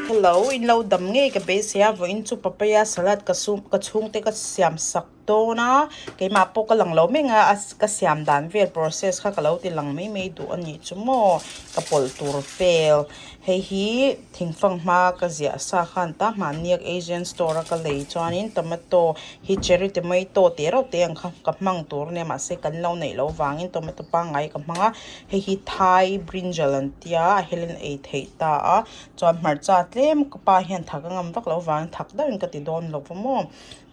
Hello, in lo dam ngei ka beisei a, vawiin chu papaya salad ka sum ka chhungte ka siam sak dawn a, keimah pawh ka lang lo meng a, ka siam dan vel process kha ka lo ti lang mai mai duh a nih chu maw, ka pawlh tur vel hei hi thingfang hma ka ziah sa khan ta hmahniak Asian store a ka lei chuanin tomato hi cherry tomato tih reuh te ang kha ka hmang tur a nia mahse kan lo neih loh vangin tomato pangngai ka hmang a. Hei hi Thai brinjal an tia a helin ei theih ta a chuan hmarcha tlem ka pa hian thak a ngam vak loh vangin thak deuhin ka ti dawn lo va maw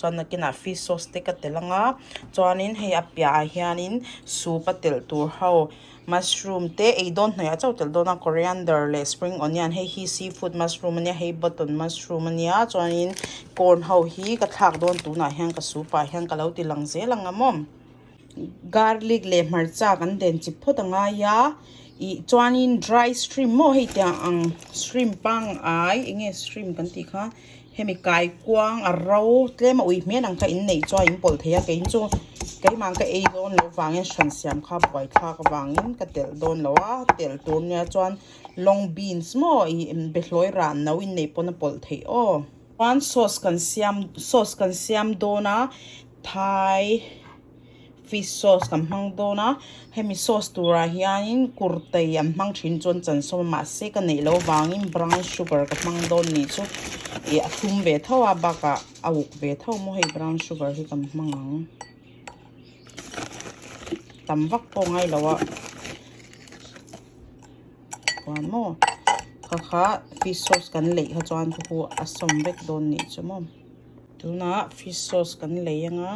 chuan nakinah fish sauce te ka telh ang a chuanin hei a piahah hianin soup a telh tur ho mushroom te ei dawn hnuaiah chauh telh dawn a coriander leh spring onion hei hi seafood mushroom a nia hei button mushroom a nia chuanin corn ho hi ka thlak dawn tunah hian ka soup ah hian ka lo ti lang zel ang a maw. Garlic leh hmarcha kan den chip phawt a ngai a ih chuanin dry shrimp maw hei tiang ang shrimp pangngai eng nge shrimp kan tih kha hemi kaikuang a ro tlem a ui hmel ang kha in neih chuan in pawlh thei a kei chu keimah ka ei dawn loh vangin hran siam kha buaithlak avangin ka telh dawn lo a telh tur nia chuan long beans maw ih behlawi rah no in neih pawn a pawlh theih aw. Chuan sauce kan siam sauce kan siam dawn a. Thai fish sauce kan hmang dawn a hemi sauce turah hianin kurtai an hmang thin chuan chan sawm a mahse ka neih loh avangin brown sugar ka hmang dawn nih chu ih a thlum ve tho a bakah a uk ve tho maw hei brown sugar hi kan hmang ang tam vak pawh ngai lo a chuan maw kha kha fish sauce kan leih kha chuan khu khu a sawm vek dawn nih chu maw. Tunah fish sauce kan lei anga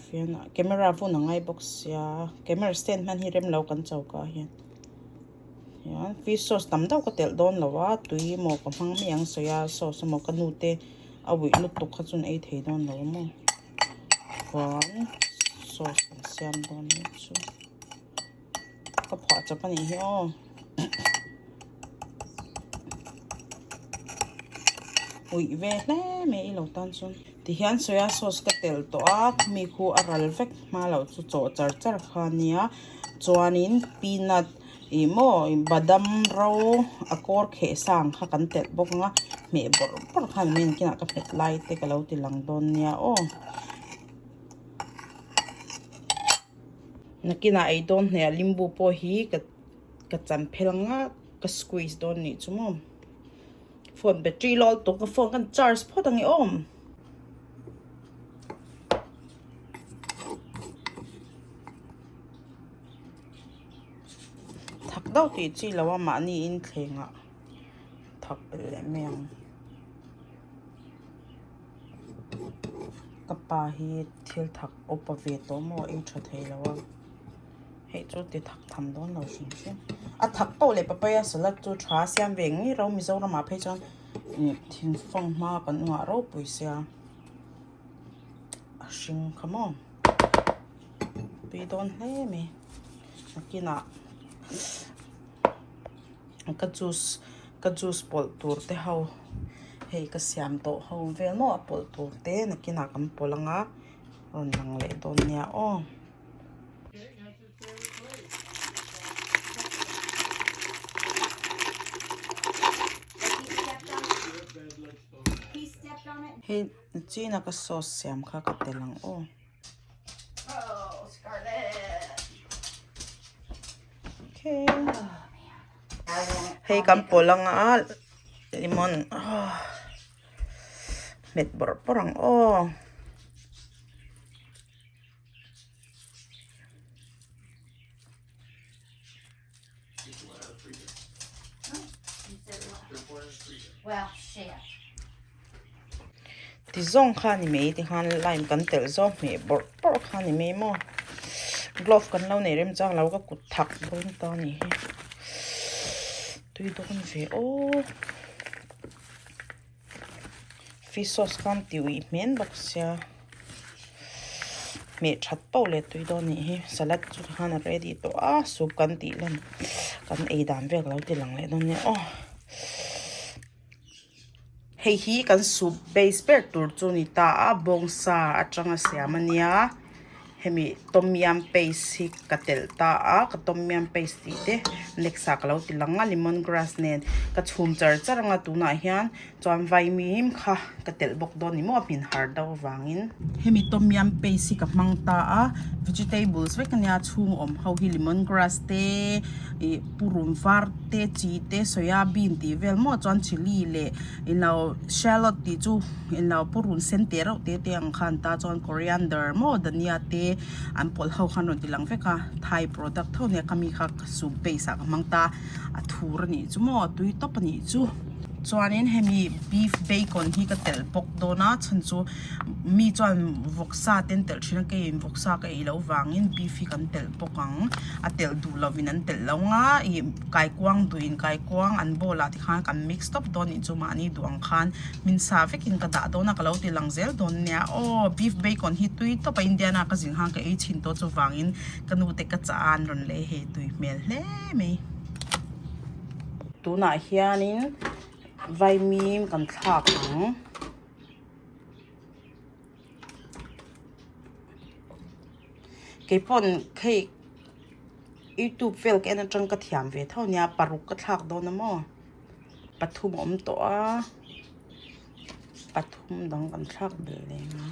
fian ah camera vun a ngai bawk sia camera stand hman hi rem lo kan choka ah hian hian fish sauce tam deuh ka telh dawn lo a tui emaw ka hmang mai ang soya sauce emaw ka nu te a uih lutuk kha chuan ei thei dawn lo maw chuan sauce kan siam dawn mek chu ka phuah chawp a nih hi aw. Uih ve hle mai i lo tan chuan tihian soya sauce ka telh tawh a khumi khu a ral vek hma loh chu chawh char char kha ania chuanin peanut ih maw badam ro a kawr kheh sa ang kha kan telh bawk ang a hmeh bawrh bawrh khan mai an kinah ka hmet lai te ka lo ti lang dawn nia aw. Nakinah ei dawn hnuaiah limbu pawh hi ka ka chan phel ang a ka squeeze dawn nih chu maw phone battery lawl tuk ka phone khan charge phawt ang i awm. Thak deuh tih chi lo a mahni in thleng ah thak belh leh mai ang. Ka pa hi thil thak upa ve tawh maw ei tha thei lo a hei chu ti thak tham dawn lo hrim hrim a thak poh leh papaya salad chu tha a siam ve ngei ro Mizoram ah phei chuan ih thingfang hma kan nghah ropui sia a hring kha maw tui dawn hle mai nakinah ka juice ka juice pawlh tur te ho hei ka siam tawh ho vel maw a pawlh tur te nakinah kan pawlh anga rawn lang leh dawn nia aw. Hei china ka sauce siam kha ka tel ang aw. Hei kan pawlh anga lemon hmet bawrh bawrh ang aw. Ti zawng kha a ni mai tikhan lime kan telh zawk hmeh bawrh bawrh kha a ni mai maw glove kan lo nei rem chang lo ka kut thak dawn ta a ni hi tui dawn ve aw fish sauce khan ti uih hmel bawk sia hmeh that pauh leh tui dawn a nih hi salad chu tikhan a ready tawh a soup kan tih lan kan ei dan vel ka lo ti lang leh dawn nia aw. Hei hi kan soup base ber tur chu ni ta a bawngsa atanga siam a nia. Hemi tom yum paste hi ka telh ta a, ka tom yum paste tih te next ah ka lo ti lang a lemon grass nen ka chhum char char anga tunah hian chuan vaimim kha ka telh bawk dawn ni maw a hmin har deuh avangin. Hemi tom yum paste hi ka hmang ta a, vegetables vek ania chhung awm ho hi lemon grass te ih purun var te chi te soya bean tih vel maw chuan chilli leh Ilo shallot tih chu ilo purun sen te reuh te te ang khan ta chuan coriander maw dhania te an pawlh ho khan rawn ti lang vek a thai product tho nia khami kha soup base ah ka hmang ta a thur a nih chu maw a tui tawp a nih chu chuanin hemi beef bacon hi ka telh bawk dawn a chhan chu mi chuan vawksa te an telh thin a keiin vawksa ka ei loh vangin beef hi kan telh bawk ang a telh duh lovin an telh lo ang a ih. Kaikuang duhin kaikuang an bowl ah tikhan kan mix tawp dawn nih chu mahni duh ang khan min sa vekin ka dah dawn a ka lo ti lang zel dawn nia aw beef bacon hi tui tawp a Indiana ka zin khan ka ei chhin tawh chuvangin ka nu te ka chah a an rawn lei hei tui hmel hle mai. Tunah hianin vaimim kan thlak ang. Keipawn hei. Youtube vel ka en atang ka thiam ve tho nia paruk ka thlak dawn a maw pathum a awm tawh a pathum dang kan thlak belh leh ang a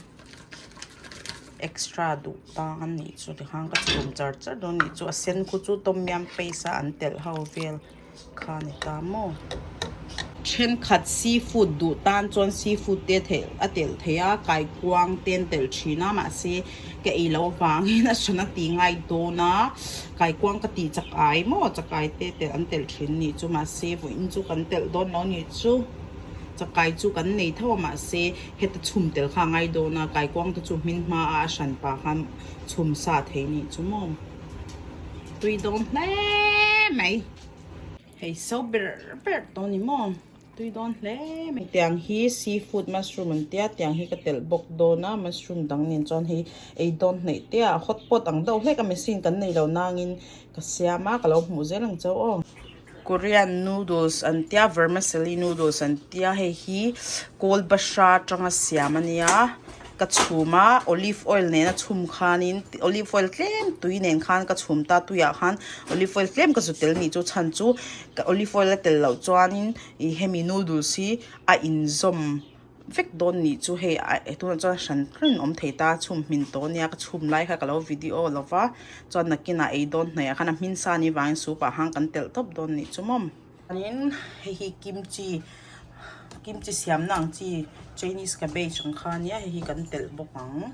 extra duh tan a nih chu tikhan ka chhum char char dawn a nih chu a sen khu chu tom yum paste a an telh ho vel kha a ni ta maw. Thenkhat seafood duh tan chuan seafood te theih a telh theih a, kaikuang te an telh thin a mahse ka ei loh avangin a hran a tih ngai dawn a, kaikuang ka tih chak ai maw chakai te telh an telh thin nih chu mahse vawiin chu kan telh dawn lo nih chu chakai chu kan nei tho a mahse heta chhum tel kha a ngai dawn a, kaikuang te chu hmin hma a a hran pah khan chhum sa thei nih chu maw tui dawn hle mai. Hei so ber ber tawh ni maw tui dawn hle mai. Tiang hi seafood mushroom an tia tiang hi ka telh bawk dawn a mushroom dang nen chuan hei ei dawn hnaih te a hot pot ang deuh hlek a machine kan nei lo nangin ka siam a ka lo hmuh zel ang chauh aw. Korean noodles an tia vermicelli noodles an tia hei hi kawl bahra atanga siam a nia. Ka chhum a, olive oil nena chhum khanin olive oil tlem tui nen khan ka chhum ta tuiah khan olive oil tlem ka zu tel nih chu chhan chu ka olive oil a tel loh chuanin ih hemi noodles hi a inzawm vek dawn nih chu hei ah tunah chuan hran hran awm thei ta chhum hmin tawh ania ka chhum lai kha ka lo video lo va chuan nakinah ei dawn hnaih ah khan a hmin sa ni vangin soup ah khan kan telh tawp dawn nih chu maw. Chuanin hei hi kimchi kimchi siamna ang chi chinese cabbage ang kha ania hei hi kan telh bawk ang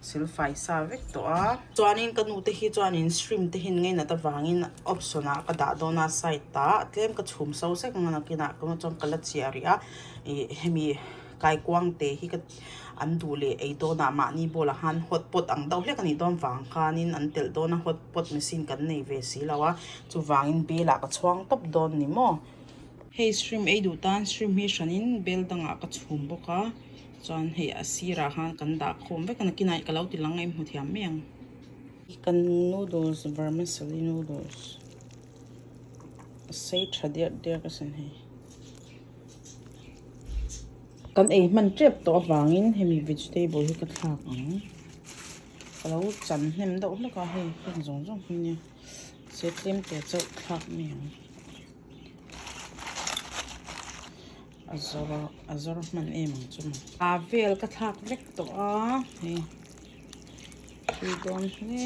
silfai sa vek tawh a. Chuanin ka nu te hi chuanin shrimp te hi an ngainat avangin option ah ka dah dawn a side ah tlem ka chhum so sek ang a nakinah chuan ka la chiah rih a ih hemi kaikuang te hi ka an duh leh ei dawnah mahni bowl ah khan hot pot ang deuh hlek a nih dawn vang khanin an telh dawn a hot pot machine kan nei ve si lo a chuvangin bel ah ka chhuang tawp dawn ni maw. Hei shrimp ei duh tan shrimp hi hranin bel dangah ka chhum bawk a chuan hei a sirah khan kan dah khawm vek a nakinah ka lo ti lang a i hmu thiam mai ang. Kan noodles vermicelli noodles a sei tha diak diak asin hei. Kan ei hman tep tawh avangin hemi vegetable hi ka thlak ang. Ka lo chan hnem deuh hlek a hei heng zawng zawng hi nia se tlem te chauh thlak mai ang. A zawr a zawr hman em ang chu maw. A vel ka thlak vek tawh a hei tui dawn hle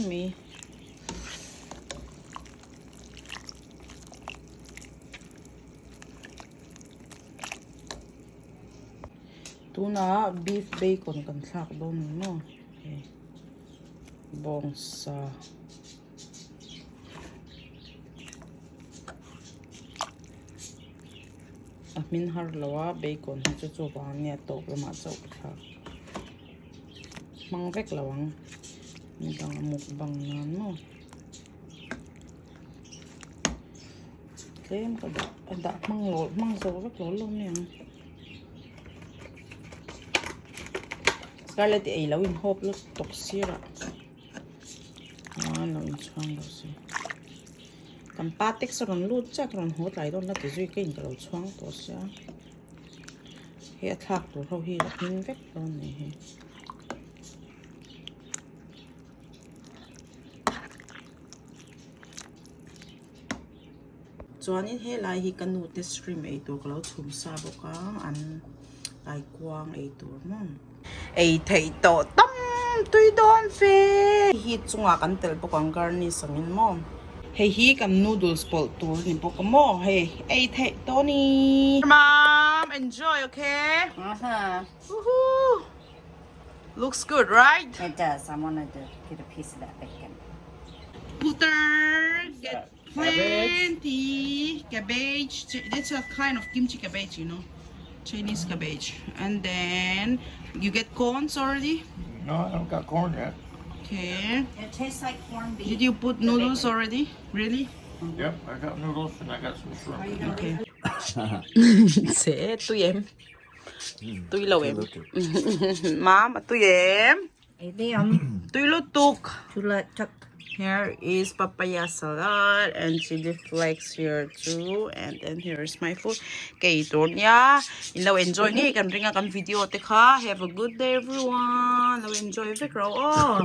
mai. Tunah beef bacon kan thlak dawn ang maw hei bawngsa a hmin har lo a bacon hi chu chuvang ania tawp lamah chauh ka thlak hmang vek lo ang midang a mukbang nan maw. Tlem ka dah a dah hmang lo hmang zo vek lo lo mai ang scarlet ei lo in hawp lut tawp sir ah a lo inchhuang lo si kan pa text a rawn lut chiah ka rawn haw tlai dawn la ti zui ka in ka lo chhuang tawh sia hei a thlak tur ho hi a hming vek dawn a ni hi. Chuanin helai hi ka nu te shrimp ei tur ka lo chhum sa bawk a an kaikuang ei tur maw. Ei theih tawh tam tui dawn fe. Hei hi chungah kan telh bawk ang garnish angin maw. Hei hi kan noodles pawlh tur a ni bawk a maw hei ei theih tawh a ni. Mom enjoy okay. Woohoo looks good right. It does I wanted to get a piece of that bacon. Putar get plenty cabbage. That's a kind of kimchi cabbage, you know. Chinese cabbage. And then you get corns already? No, I don't got corn yet. Okay. It tastes like corned beef. Did you put noodles already? Really? Yep, I got noodles and I got some shrimp. Okay. Se tui em. Tui lo em. Mam, tui em. Tui lutuk. Here is papaya salad and chili flakes here too. And then here is my food. Kei tur nia. In lo enjoy ngei kan ringa kan video te kha. Have a good day everyone. Lo enjoy vek ro aw.